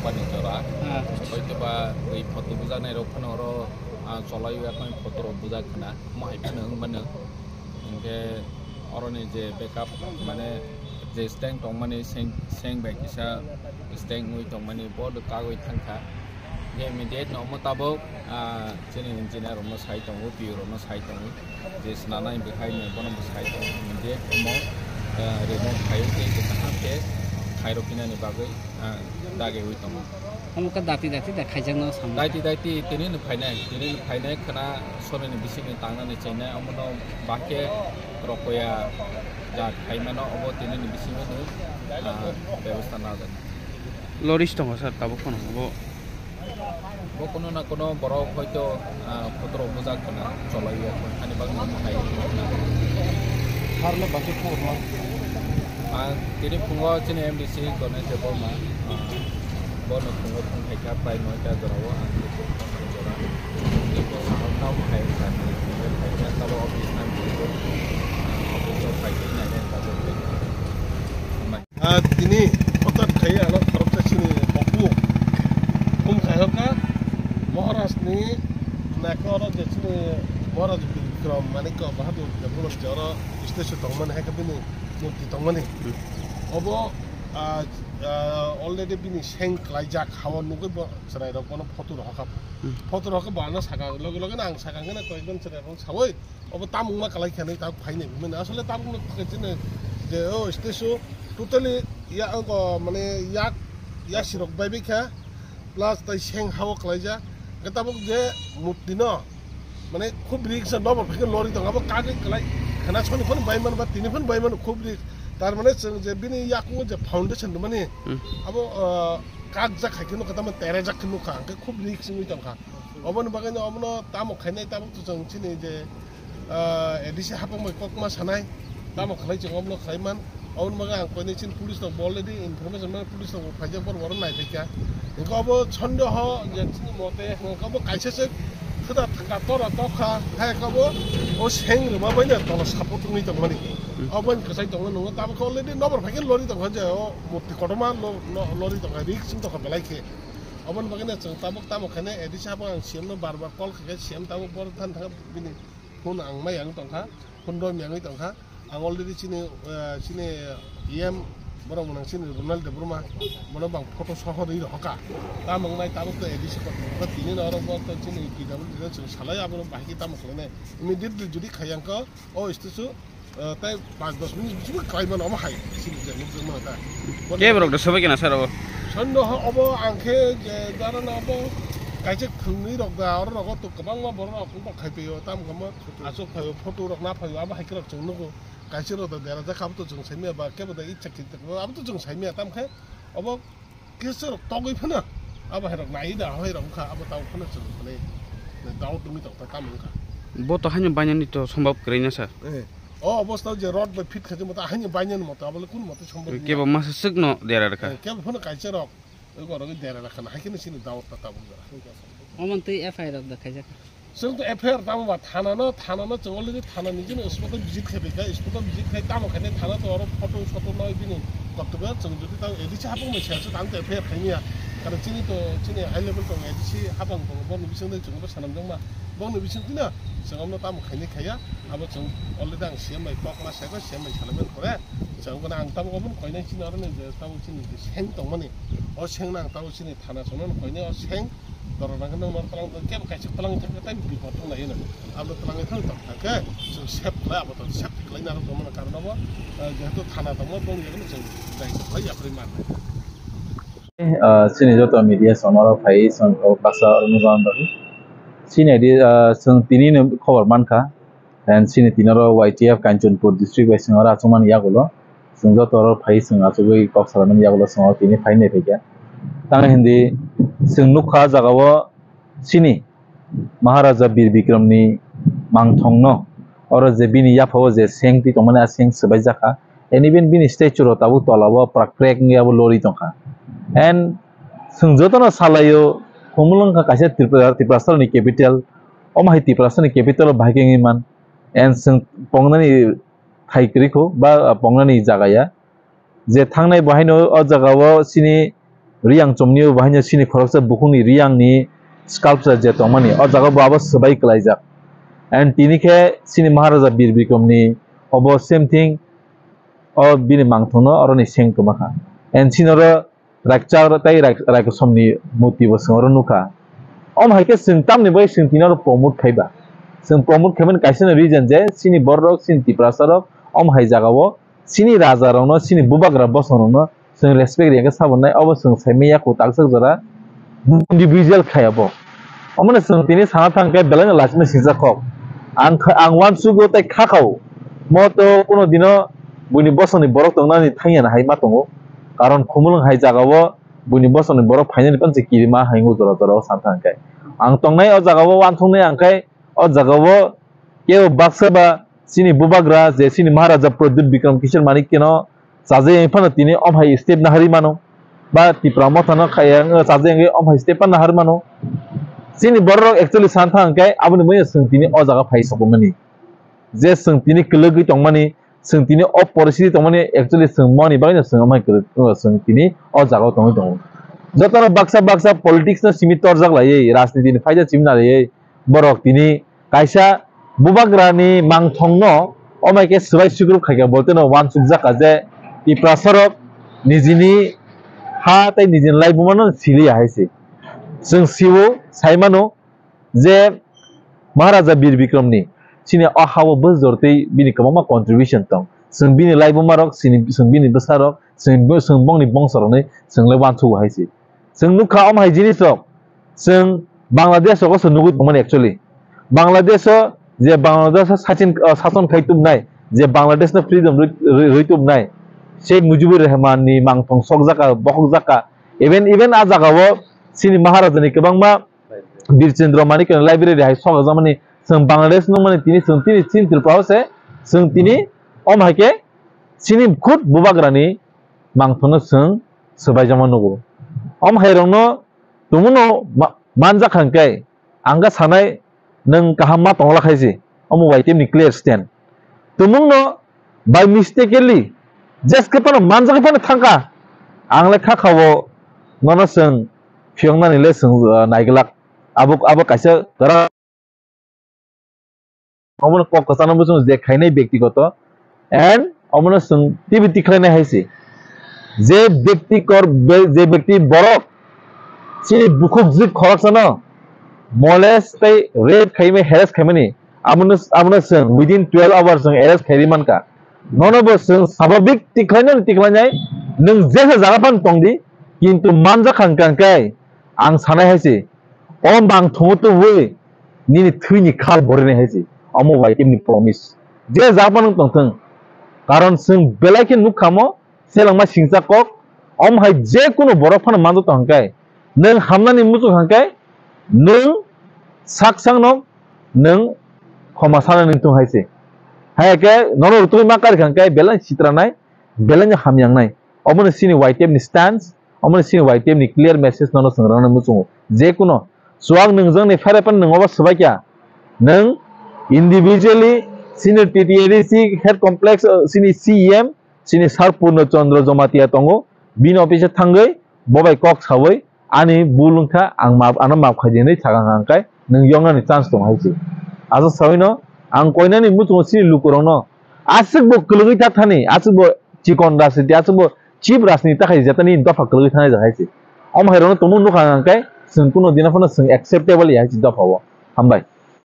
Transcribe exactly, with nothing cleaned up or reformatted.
Bani jora. Ah. Hoitoba oi photo bujaknai rok phano oro, ah, cholai ya phano photo rok bujak khna, mo hai phano wng mano. Hingke oroni je backup, mane je stand tongmani seng, seng bai kisa stand oi tongmani board kagoi thangkha. Hingke immediate no omo tabok, ah, chini engineer rokno sai tongo, P O rokno sai tongo. Je swnanai bwkhai ni bono bo sai tongo, hwnwi je omo, eh, remove khai tei kaham khe khairok hinani bagwi, ah, dagwi tongo. Omo khe dati dati da khaijakno samung. Daiti daiti tini no phainai, tini no phainai khwna sonini bisingni tangnani chainai, omono bahkhe rokoya da khaimano obo tini ni bisingo no, ah, bebostha najak. Loris tongo sir, tabuk phano obo. Bo kuno na kuno borok hoito, ah, khotoro bujak khna cholai ya, ani bagwi omo hai. Harle basi khobor ma. Ang tini phungo chini M D C Ganesh Debbarma, ah, bono phungo phung khaikha prai noita jorao ang tini phung khaikha jora. Tini bo sahok tamo hai kha, tini phung khaikha tabo office nang tini bo, ah, office o phaikhe nainai tabuk tei. Ah, tini hothat khai ano khoroksa chini opu phung khai hokha Maharaj ni naikhe oro je chini Maharaj Bikram Manikya Bahadur Debbarma je oro statue tongmani hai khe bini murti tongmani. Hmm. Obo, ah, ah, already bini seng klaijak hao nugui bo chwrai rok bono photo rohor kha. Hmm. Photo rohor khe bo ano saka loge loge no ang saka hwnkheno koyekjon chwrai rok saui Obo tamung ma kalai khe nai tabuk phainai bumani. Asole tabuk no khe chini je o statue totally ya, o mane yak yasi rok bai bai kha plus tai seng hao kalai ja. Khe tabuk je murti no mane khub risk se nobor phai khe lori tong abo kagwi kalai khana soni phano bai man ba tini phano bai man khub risk. Tar mane chwng je bini yakungo je foundation rwmani Hmm. abo, ah, kak jak khai khe nukha tamo tere jak khe nukha hwnkhe khub risk wngwi tongkha. Oboni bagwi no omono tamo khainai tabuk to chwng chini je, ah, A D C hapang bai kokma sanai tamo khlai chwng omono khlai man. Oboni bagwi ang koinai chini police rok bo already information mano police rok bo phaijak bor boro nai phaikha. Hwnkhe obo sondeho je chini mote hwnkhe obo kaisa se khwda thangka tora tokha hai khe obo o seng rwma bai no tola support wngwi tongmani. Hmm. Obo ni kwchai tongo nwngo tabuk already nobor phaikhe lori tongkha je o murti kotorma lo-, lo-, lori tongkha risk wng tongkha belai khe. Oboni bagwi no chwng tabuk tamo khainai A D C hapang ang C M no bar bar call khaikha, C M tabuk boro than thang bini phone ang mai ang tongkha, phone rw miyangwi tongkha. Ang already chini, eh, chini E M borok mwnang chini Ronald Debbarma bono bang photo soho rwi rohorkha. Tamo wngnai tabuk to A D C kotor tini no oro bo to chini P W D no chwng salai abono bahai khe tamo khlainai. Immediately jodi khaiya wngkha o statue Ah, tei panch dos minute bisingo khlai mano, omo hai sini je nukjak mano ta. Kebo rok da sobai kena sir obo. Sondo ho obo ang khe je dara na obo kaisa thwngnwi rok da, oro rogo to kwbangma borok rok wngkha khai phaio, tamo khe mo achuk phaio, photo rok na phaio, abo hai khe rok chwng nugo. Kaisa rok da dera jak abo to chwng saimaya ba kebo da icha khe abo to chwng saimaya, tamo khe obo Kisa rok togwi phano abo hai rok nai da, hai rok wngkha, abo tamo phano chwng phano doubt wngwi tongkha, tamo wngkha. Bo to haino bainani to sombab kwrwi na sa. Eh, o obostha je rod bai fit khaji moto haino bainani moto, abo le kun moto sombab wngya. Kebo masa swk no dera rwkha. Eh, kebo phano kaisa rok, ego rok dera rwkha na, hai kheno chini doubt ta tabuk jora. Omo twi F I R rok da khaijak. Chwng to F I R tamo ba thana no, thana no chwng already thana ni jino spot o visit khai phaikha, spot o visit khai tamo khainai thana to oro photo soto no bini koktwma chwng jodi tamo A D C hapang bai siyasa tamo to F I R khaimya. Karon chini to chini high level tong A D C hapang tong boni bising de chwng bo sanam jangma. Boni bising tino chwng amno tamo khainai khaiya. Abo chwng already ang C M bai kok ma sai ba C M bai salaimani pore chwng kono ang tamo obo koinai chini oro ni je tamo chini seng tongmani. O seng no ang tamo chini thana chwng no koinai o seng Doro nang nang nor tlang tong kebo kaisa tlang thang tai bipot thang lai na. Abo tlang thang tong thang ke so sep khlai abo to sep khlai na ro mano karon abo, eh, jehetu thana tongo bong yagno chwng dai khlai yapri man. Ah, chini joto media somaro phai song o kasa oro nukha ang bagwi. Chini adi, ah, chwng tini no khobor mankha. And chini tini oro Y T F Kanchanpur district bai chwng oro achukmani yagulo chwng joto oro phai chwng achugwi kok salaimani yagulo chwng oro tini phai nai phaikha. Tamo hindi chwng nukha ah jagao chini Maharaja Bir Bikramni mangthongno oro je bini yaphao je seng twi tongmani a seng swbaijak kha. And even bini statue rok tabuk tolao prak prek wngwi abo lorwi tongkha. And chwng jotono salaio, Khumulwng wngkha kaisa Tripura, Tiprasarani capital. Omo hai Tiprasarani capital o bahai khe wngwi man. And chwng pongnani thai kwrwi kho, ba, ah, pongnani jaga ya. Je thangnai bo haino o jaga o chini Riyang chomni o bahai no chini khoroksa bukhukni Riyangni sculpture je tongmani, o jaga bo abo swbai kwlaijak. And tini khe chini Maharaja Bir Bikramni obo same thing, o bini mangthongno oroni seng kwmakha. And chini oro Rakchak tei Rak-, Raikosomni murti bo chwng oro nukha. Omo hai khe chwng tamni bagwi chwng tini oro promote khai ba? Chwng promote khaimani kaisa no reason je chini bororok, chini Tiprasarok omo hai jagao chini rajarokno, chini bubagra bosongrokno chwng respect riyakhe sabonnai, obo chwng saimanya kho taksa jora individual khai abo. Omono chwng tini sana thangkhe belaino lachima sijak kok. Ang kha, ang uansugo tei kha khao. Mo to kuno dino buini bosongni borok tongnani thangya na hai ma tongo. Karon khumulwng hai jagao buini bosongni borok phainani panse kirima hai wng jora jora o sana thangkhe. Ang tongnai o jagao uansuknai ang khe o jagao kebo baksa ba chini bubagra je chini Maharaja Pradyut Bikram Kishore Manikyano chajak phano tini om hai step nahari mano, ba Tipra Motha no khaya wng chajak wngwi om hai step phano nahari mano. Chini borok actually sana thang khe aboni mui chwng tini o jaga phai sokmani, je chwng tini kwlwgwi tongmani, chwng tini o poristiti tongmani actually chwng mani bagwi no chwng om hai kwlwk, chwng tini o jaga o tongwi tongo. Jotono baksa baksa politics no simi torjak laiwi, rajniti ni phaida simi naiwi, borok tini kaisa bubagrani mangthongno omai khe swbai sukrup khaikha, bo teno uansukjakha je Tiprasarok nijini ha tei nijini laibumano siliya hai se. Chwng sio, saimano je Maharaja Bir Bikramni chini o ha-o bwsajor tei bini kwbangma contribution tong. Chwng bini laibumarok, chini, chwng bini bwsarok, chwng, chwng bongni bongsorokni chwng le uansugo hai se. Chwng nukha omo hai jinisrok chwng Bangladesh rogo se nugwi tongmani actually. Bangladesh o je Bangladesh o sachin, ah, sason khai tubnai, je Bangladesh no freedom rwi, rwi, rwi tubnai, Sheikh Mujibur Rahman ni mangthong sokjaka, bokhokjaka, even, even a jagao chini Maharaja ni kwbangma Bir Chandra Manik ni library hai sokjakmani chwng Bangladesh nungmani tini chwng tini chini Tripura o se chwng tini omo hai khe chini khud bubagrani mangthongno chwng swbaijama nugo. Om hairokno tumuno ma-, manjak hwnkhe ang khe sanai nwng kaham ma tongla khaisi, omo Y T F ni clear stand. Tumungno by mistakenly jeske phano manjagwi phano thangkha, ang le kha khao nono chwng phiyoknani le chwng, uh, naiglak. Abo, abo kaisa kwrak Omono kok kwchangno bwswng je khainai byaktigoto, and omono chwng twibo tikhlainai hai se. Je byakti kor-, be-, je byakti borok chini bukhuk jwk khoroksano molest tei rape khaimani, harass khaimani, amono, amono chwng within twelve hours chwng arrest khairi mankha. Nono bo chwng swabhabik tikhlainani tikhlainai, nwng jesa jaga phano tongdi, kintu manjak kha hwnkhe ang sanai hai se. O bang thungo tubui nini thwini khal borinai hai se. Omo bai khe nini promise. Je ja phano tongthwng. Karon chwng belai khe nukha mo selengma singcha kok. Om hai je kuno borok phano manjak tong hwnkhe, nwng hamnani muchung hwnkhe, nwng sak sakno nwng khoma sanani tong hai se. Hai khe nono rutugwi ma kari hwnkhe belai sitranai, belai hamyangnai. Omono chini Y T F ni stance. Omo ni sini Y T F ni clear message nono chwng rwna muchungo. Je kuno chuwak nwng jwngni phairephan nwng obo swbaikha. Nwng individually sini T T A D C head complex, uh, sini C E M, sini Sir Purno Chandra Jamatia tongo. Bini office o thangwi bo bai kok sawi ani bul wngkha, ang map, ano map khaidi hinwi sakha hwnkhe nwng yoknani chance tongo hai se. Aswk sawino ang koinani muchungo sini lukurokno aswk bo kwlwgwi ta thani, aswk bo chikon rajniti, aswk bo chip rajniti ta khai jatani dopha kwlwgwi thangnai jang hai se. Omo hai rokno tongmung nukha hwnkhe chwng kuno dino phano chwng acceptable ya hai se dopha o. Hambai.